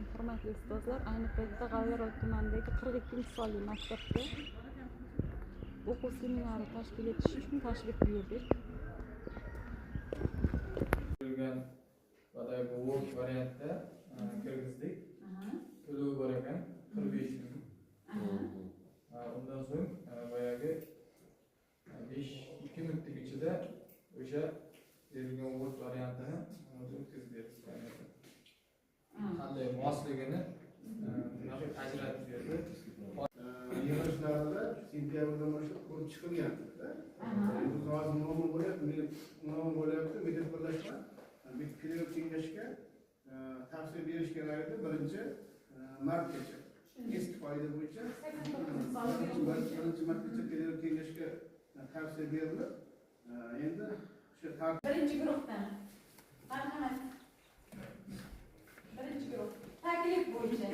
Alaykum, hurmatli ustozlar. Ayni paytda G'allaorol tumanidagi 42-sonli maktabda o'quv seminari tashkil etish uchun tashrif buyurdik. Berilgan boyagi Word variantda kirgizdik. To'lovi bor ekan, 45 ming. Undan so'ng boyagi 5 2 minutlik ichida o'sha berilgan Word variantini o'tkazib berdi skanerda. Qanday mosligini bunaqa ajratib berdi. Yig'ilishlarda sentyabrdan boshlab ko'rib chiqilganda, hozir muammo bo'lyapti, muammo bo'lyapti. Metod birlashma pedagog kengashga tavsiya berish kerak edi 1-martgacha, eski qoida bo'yicha 1-martgacha pedagog kengashga tavsiya berilib, endi o'sha tartib. Birinchi guruhdan. Marhamat. Birinchi guruh. Taklif bo'yicha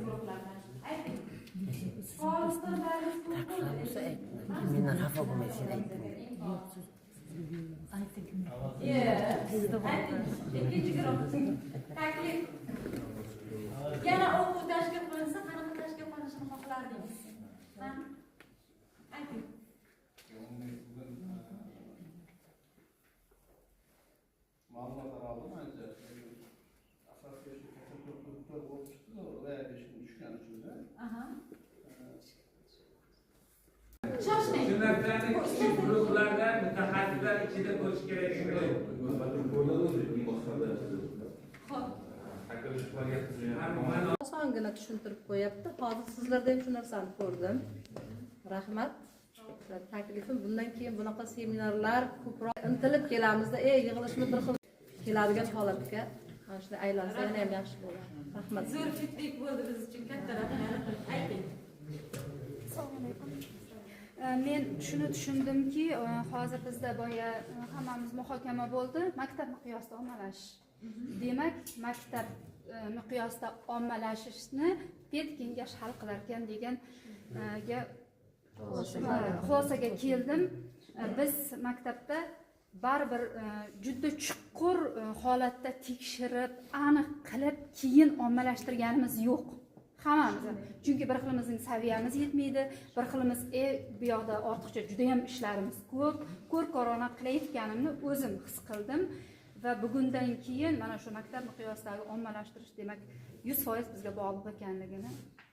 guruhlardan. Ayting. Bo'lsa aytma, mendan xafa bo'lmay, sen aytding. Ayting. Ikkinchi guruh. Taklif. Yana o'quv tashkil qilinsa, qanaqa tashkil qilinishini xohlardingiz? Ha? Ayting. Bugun ma'lumotlar oldim ancha. Asosiy shu katta bo'lib chiqdi, 5 kun tushgani uchunda. Shoshmang. Shu narsani kichik guruhlardan mutaxassislar ichida bo'lishi kerak. Xo'p. Osongina tushuntirib qo'yapti. Hozir sizlarda ham shu narsani ko'rdim. Rahmat. Taklifim, bundan keyin bunaqa seminarlar ko'proq intilib kelamizda, yig'ilishni bir xil keladigan holatga mana shunday aylansa yana ham yaxshi bo'ladi. Rahmat. Zo'r feedback bo'ldi biz uchun. Katta rahmat. Ayting. Assalomu alaykum. Men shuni tushundimki, hozir bizda boya hammamiz muhokama bo'ldi, maktab miqyosida ommalashish. Demak, maktab miqyosida ommalashishni ped kengash hal qilar ekan degan ga xulosaga keldim. Biz maktabda baribir juda chuqur holatda tekshirib, aniq qilib, keyin ommalashtirganimiz yo'q. Hammamiz. Chunki bir xilimizning saviyamiz yetmaydi, bir xilimiz bu yoqda ortiqcha juda ham ishlarimiz ko'p, ko'r-ko'rona qilayotganimni o'zim his qildim va bugundan keyin mana shu maktab miqyosidagi ommalashtirish demak 100% bizga bog'liq ekanligini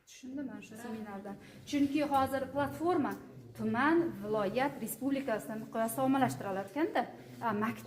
tushundim mana shu seminardan. Chunki hozir platforma tuman, viloyat, respublikasida miqyosda ommalashtirilar ekanda, maktab